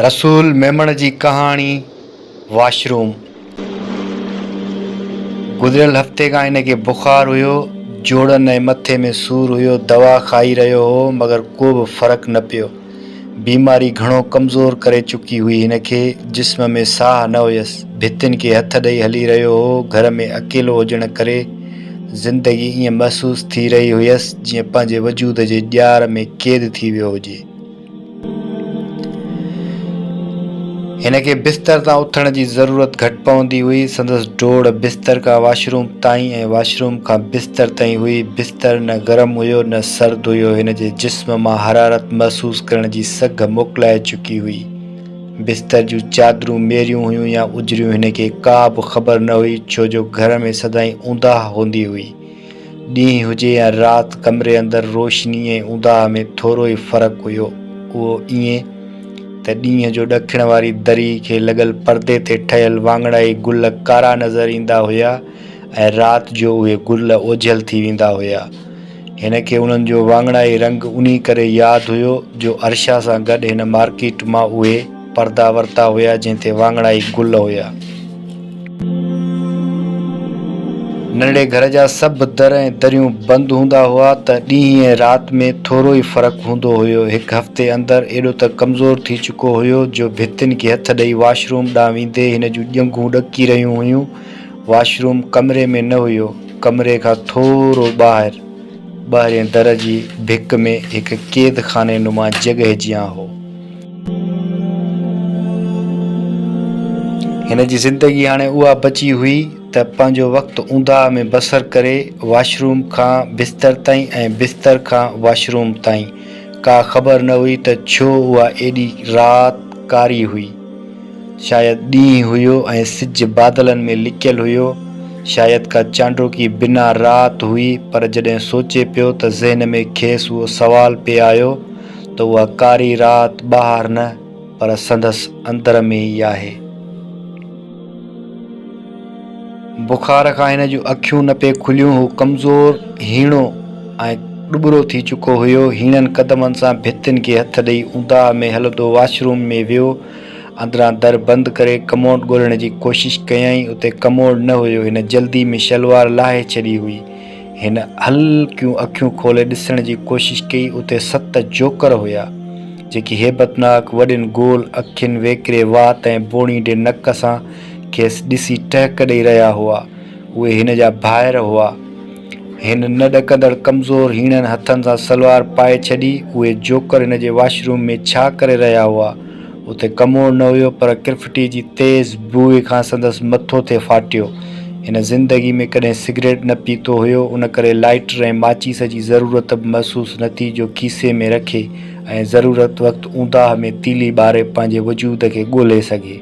رسول ميمڻ جي ڪهاڻي واش روم. گذريل هفتي کان هن کي بخار هيو، جوڙن ۽ مٿي ۾ سور هيو، دوا کائي رهيو هو مگر ڪو به فرق نه پيو. بيماري گهڻو ڪمزور ڪري چڪي هئي هن کي، جسم ۾ ساهه نه هيس، ڀتين کي هٿ ڏئي هلي رهيو هو، گهر ۾ اڪيلو هجڻ ڪري زندگي ائين محسوس ٿي رهي هيس جيئن پنهنجي وجود جي ڄار ۾ قيد ٿي ويو هجي. هن کي بستر تان اٿڻ جي ضرورت گهٽ پوندي هئي. سندس ڊوڙ بستر کان واش روم تائين ۽ واش روم کان بستر تائين هئي. بستر نه گرم هيو نه سرد هيو. هن جي جسم مان حرارت محسوس ڪرڻ جي سگهه موڪلائي چڪي هئي. بستر جون چادرون ميريون هيون يا اجريون هن کي ڪا به خبر نه هئي ڇو جو گهر ۾ سدائين اونداهه هوندي هئي. ڏينهن هجي يا رات ڪمري اندر روشني ۽ اونداهه ۾ ٿورو ئي فرق هيو. اهو ائين ته ڏينهن جو ڏکڻ واري دري کي لڳل پردي تي ٺهيل واڱڻائي گل ڪارا نظر ايندا هيا ۽ رات جو اهي گل اوجهل ٿي ويندا هيا. هن کي انهن جو واڱڻائي رنگ انهي ڪري ياد هيو جو عرشا سان گڏ هن مارڪيٽ مان اهي پردا ورتا هيا جنهن تي واڱڻائي گل هيا. ننڍڙي گهر جا سڀ در ۽ دريون بند هوندا هئا ته ڏينهن ۽ رات ۾ ٿورو ئي فرق هوندو هيو. هڪ هفتي اندر ايڏو ته ڪمزور ٿي چڪو هيو جو ڀتين کي هٿ ڏئي واش روم ڏانهن ويندي هن جون ڄنگهون ڏڪي رهيون هيون. واش روم ڪمري ۾ نه هيو، ڪمري کان ٿورو ٻاهر ٻاهرين در جي ڀڪ ۾ هڪ قيد خاني نما جڳهه جيان هو. هن جي زندگي هاڻي اها بچي هئي ته پنهنجو وقت اونداهه ۾ بسر ڪري، واش روم کان بستر تائين ۽ بستر کان واش روم تائين. ڪا خبر نه هئي ته ڇو اها ايڏي رات ڪاري هئي. شايد ڏينهن هيو ۽ سج بادلن ۾ لڪيل هيو. شايد ڪا چانڊوڪي بنا رات هئي پر جڏهن سوچي پيو ته ذهن ۾ کيس اهو سوال پئي آيو ته اها ڪاري رات ٻاهر نه پر سندس اندر ۾ ئي آهي. بخار کان هن جون اکيون نه پئي کليون. هو ڪمزور، هيڻو ۽ ڏٻرو ٿي چڪو هيو. هيڻن قدمن سان ڀتين کي هٿ ڏئي اونداهه ۾ هلندو واش روم ۾ ويو. اندران در بند ڪري ڪموڊ ڳولڻ جي ڪوشش ڪيائين. اتي ڪموڊ نه هيو. هن جلدي ۾ شلوار لاهي ڇڏي هئي. هن هلڪيون اکيون کولي ڏسڻ جي ڪوشش ڪئي، اتي ست جوڪر هيا، جيڪي هيبتناڪ وڏين گول اکين، ويڪري وات ۽ بوڻيڊي نڪ سان کيس ڏسي ٽهڪ ڏئي رهيا هئا. اهي هن جا ڀائر هئا. هن نه ڏڪندڙ ڪمزور هيڻن هٿن سان سلوار پائي ڇڏي. اهي جوڪر هن جي واش روم ۾ ڇا ڪري رهيا هئا؟ اتي ڪموڙ نه هيو پر ڪرفٽي جي تيز بوء کان سندس مٿو ٿي ڦاٽيو. هن زندگي ۾ ڪڏهن سگريٽ نه پيتو هيو ان ڪري لائيٽر ۽ ماچيس جي ضرورت به محسوس نه ٿي جو کيسي ۾ رکي ۽ ضرورت وقت اونداهه ۾ تيلي ٻاري پنهنجي وجود کي ڳولي سگهي.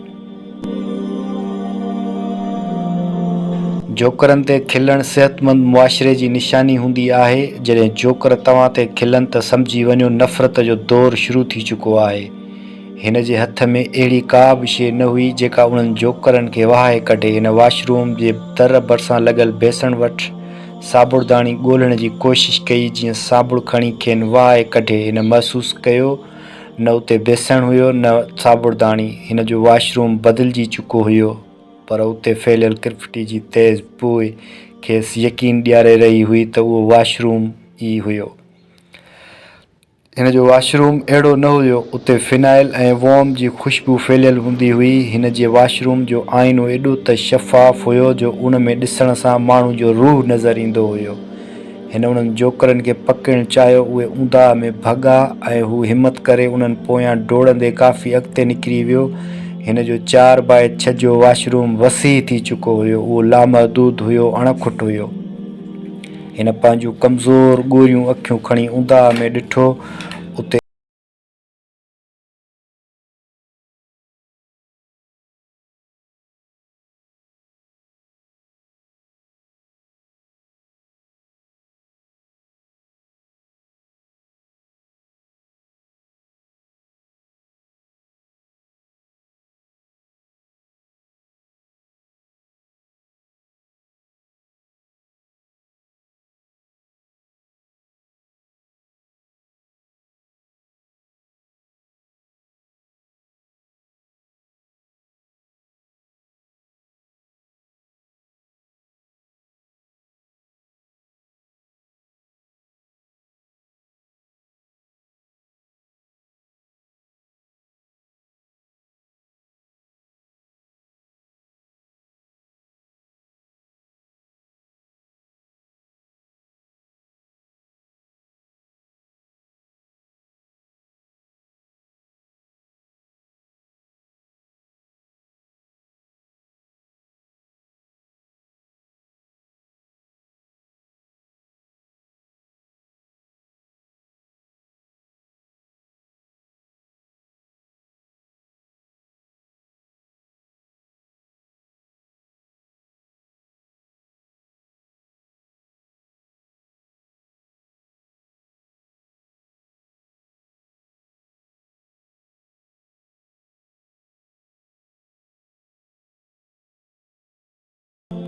جوڪرن تي کلڻ صحتمند معاشري جي نشاني هوندي آهي، جڏهن جوڪر توهان تي کلن ته سمجهي وڃو نفرت جو دور شروع ٿي چڪو آهي. هن جي هٿ ۾ اهڙي ڪا به شيء نه هئي جيڪا انهن جوڪرن کي وهائي ڪڍي. هن واش روم جي در ڀرسان لڳل بيسڻ وٽ صابڻداڻي ڳولڻ جي ڪوشش ڪئي جيئن صابڻ کڻي کين وهائي ڪڍي. هن محسوس ڪيو نه اتي بيسڻ هيو نه صابڻداڻي. هن جو واش روم بدلجي چڪو هيو پر اتي ڦهليل ڪرفٽي جي تيز بوء کيس يقين ڏياري رهي هئي ته اهو واش روم ئي هيو. هن جو واش روم اهڙو نه هيو. اتي فنائل ۽ ووم جي خوشبو ڦهليل هوندي هئي. هن جي واش روم جو آئينو ايڏو ته شفاف هيو جو ان ۾ ڏسڻ سان ماڻهو جو روح نظر ايندو هيو. هن انهن جوڪرن کي پڪڙڻ چاهيو، اهي اونداهه ۾ ڀڳا ۽ هو همت ڪري انهن پويان ڊوڙندي ڪافي اڳتي نڪري ويو. هن جو چار باء ڇهه جو واش روم وسيع ٿي چڪو هيو، اهو لامحدود هيو، اڻ کٽ هيو. هن پنهنجون ڪمزور ڳوريون اکيون کڻي اونداهه ۾ ڏٺو، اتي.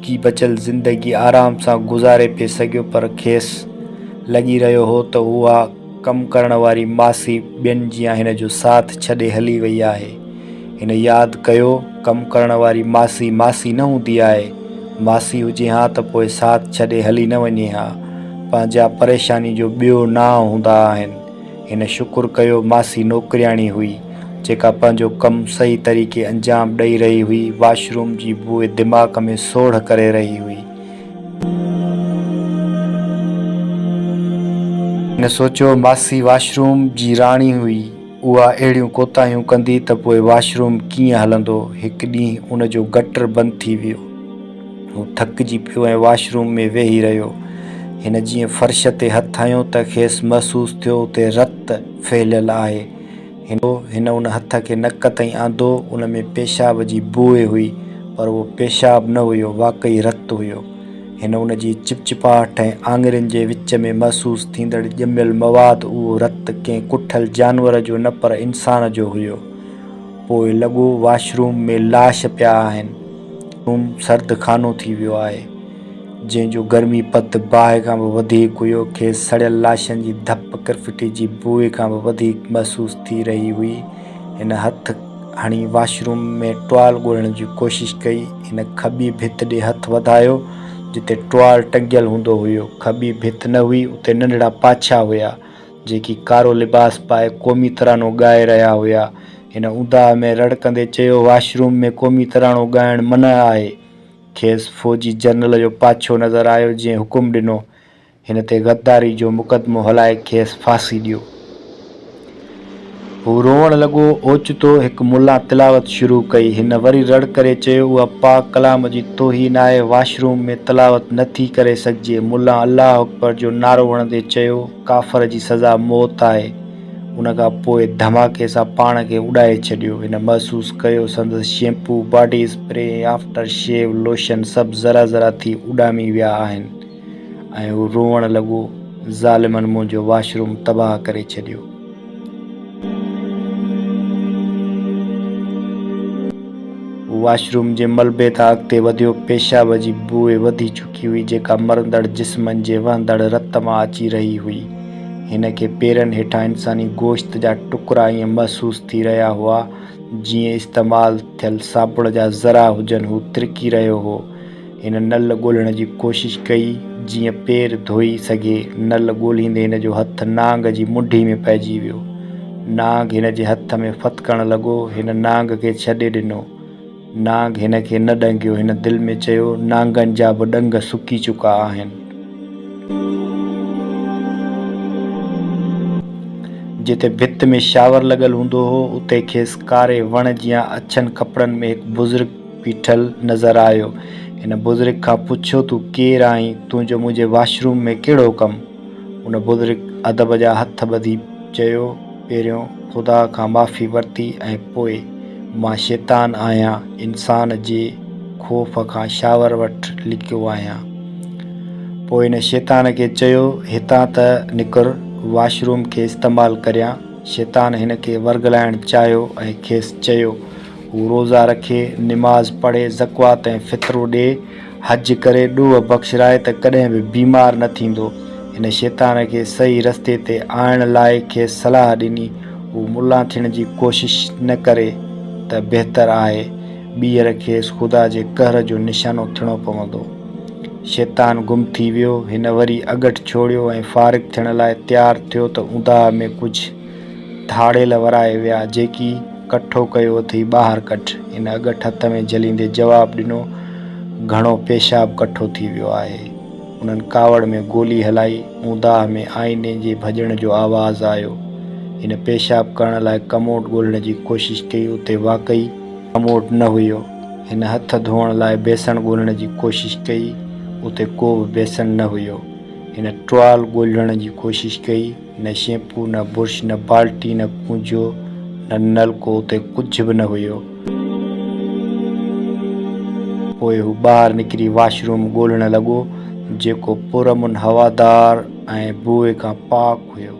باقي بچيل زندگي آرام سان گذاري پئي سگهيو پر کيس لڳي رهيو هو ته اها ڪم ڪرڻ واري ماسي ٻين جيان هن جو ساٿ ڇڏي هلي وئي آهي. هن ياد ڪيو، ڪم ڪرڻ واري ماسي ماسي نه هوندي آهي. ماسي هجي ها ته پوء ساٿ ڇڏي هلي نه وڃي ها. پنهنجا پريشاني جو ٻيو نانء هوندا آهن. هن شڪر ڪيو ماسي نوڪرياڻي هئي، جيڪا پنهنجو ڪم صحيح طريقي انجام ڏئي رهي هئي. واش روم جي بوء دماغ ۾ سوڙهه ڪري رهي هئي. هن سوچيو، ماسي واش روم جي راڻي هئي، اها اهڙيون ڪوتاهيون ڪندي ته پوء واش روم ڪيئن هلندو؟ هڪ ڏينهن ان جو گٽر بند ٿي ويو. هو ٿڪجي پيو ۽ واش روم ۾ ويهي رهيو. هن جيئن فرش تي هٿ هنيو ته کيس محسوس ٿيو اتي رت ڦهليل آهي. هن ان هٿ کي نڪ تائين آندو، ان ۾ پيشاب جي بوء هئي، پر اهو پيشاب نه هيو، واقعي رت هيو. هن ان جي چپچپاهٽ ۽ آڱرين جي وچ ۾ محسوس ٿيندڙ ڄميل مواد اهو رت ڪنهن ڪٺل جانور جو نه پر انسان جو هيو. پوء لڳو واش روم ۾ لاش پيا آهن. روم سرد خانو ٿي ويو آهي، جنهن جو گرمي پد باهه کان به وڌيڪ هيو. کيس سڙيل لاشن جي ڌپ ڪرفٽي جي بوء کان به وڌيڪ محسوس ٿي رهي هئي. هن هٿ هڻي واش روم ۾ ٽوال ڳولڻ جي ڪوشش ڪئي. هن کٻي ڀت ڏي هٿ وڌايو، جتي ٽوال ٽنگيل هوندو هيو. کٻي ڀت نه هئي، اتي ننڍڙا پاڇا هيا، جيڪي ڪارو لباس پائي قومي ترانو ڳائي رهيا هيا. هن اونداهه ۾ رڙ ڪندي چيو، واش روم ۾ قومي ترانو ڳائڻ منع آهي. کيس فوجي جنرل جو پاڇو نظر آيو، جنهن حڪم ڏنو، هن تي غداري جو مقدمو هلائي کيس ڦاسي ڏيو. هو روئڻ لڳو. اوچتو هڪ ملان تلاوت شروع ڪئي. هن وري رڙ ڪري چيو، اها پاڪ ڪلام جي توهين آهي، واش روم ۾ تلاوت نه ٿي ڪري سگهجي. ملان الله اڪبر جو نعرو هڻندي چيو، ڪافر جي سزا موت آهي. ان کان پوء ڌماڪي سان پاڻ کي اڏائي ڇڏيو. هن محسوس ڪيو سندس shampoo, body spray ۽ after shave lotion سڀ ذرا ذرا ٿي اڏامي ويا آهن ۽ هو روئڻ لڳو، ظالمن منهنجو واش روم تباهه ڪري ڇڏيو. هو واش روم جي ملبي تان اڳتي وڌيو. پيشاب جي بوء وڌي چڪي هئي، جيڪا مرندڙ جسمن جي وهندڙ رت مان اچي رهي هئي. هن کي پيرن هيٺان انساني گوشت جا ٽڪرا ائين محسوس ٿي رهيا هئا، جيئن استعمال ٿيل صابڻ جا ذرا هجن. هو ترڪي رهيو هو. هن نل ڳولڻ جي ڪوشش ڪئي، جيئن پير ڌوئي سگهي. نل ڳوليندي هن جو هٿ نانگ جي منڍي ۾ پئجي ويو. نانگ هن جي هٿ ۾ ڦٿڪڻ لڳو. هن نانگ کي ڇڏي ڏنو. نانگ هن کي نه ڏنگيو. هن دل ۾ چيو، نانگن جا به ڏنگ سڪي چڪا آهن. جتي ڀت ۾ شاور لڳل هوندو هو، اتي کيس ڪاري وڻ جيان اڇن ڪپڙن ۾ هڪ بزرگ بيٺل نظر آيو. هن بزرگ کان پڇيو، تون ڪير آهين؟ تنهنجو منهنجي واش روم ۾ ڪهڙو ڪم؟ ان بزرگ ادب جا هٿ ٻڌي چيو، پهريون خدا کان معافي ورتي ۽ پوء مان شيطان آهيان، انسان جي خوف کان شاور وٽ لڪيو آهيان. پوء هن شيطان کي چيو، هتان ته نڪر، واش روم کي استعمال ڪريان. شيطان هن کي ورغلائڻ چاهيو ۽ کيس چيو، هو روزا رکي، نماز پڙهي، زڪوات ۽ فطرو ڏئي، حج ڪري، ڏوهه بخشرائي ته ڪڏهن به بيمار نه ٿيندو. هن شيطان کي صحيح رستي تي آڻڻ لاء کيس صلاح ڏني، هو ملان ٿيڻ جي ڪوشش نه ڪري ته بهتر آهي، ٻيهر کيس خدا جي قهر جو نشانو ٿيڻو پوندو. شيطان گم ٿي ويو. هن وري اڳٺ ڇوڙيو ۽ فارغ ٿيڻ لاء تيار ٿيو ته اونداهه ۾ ڪجهه ڌاڙيل ورائي ويا، جيڪي ڪٺو ڪيو اٿئي ٻاهر ڪڍ. هن اڳٺ هٿ ۾ جهليندي جواب ڏنو، گهڻو پيشاب ڪٺو ٿي ويو آهي. انهن ڪاوڙ ۾ گولي هلائي. اونداهه ۾ آئيني جي ڀڄڻ جو آواز آيو. هن پيشاب ڪرڻ لاء ڪموڊ ڳولڻ جي ڪوشش ڪئي، اتي واقعي ڪموڊ نه هيو. هن هٿ ڌوئڻ لاء بيسڻ ڳولڻ جي ڪوشش ڪئي، اتي ڪو به بيسڻ نه هيو. هن ٽوال ڳولڻ جي ڪوشش ڪئي. نه شيمپو، نه برش، نه بالٽي، نه ڪونجو، نه نلڪو، اتي ڪجهه به نه هيو. پوء هو ٻاهر نڪري واش روم ڳولڻ لڳو، جيڪو پرامن، هوادار ۽ بوء کان پاڪ هيو.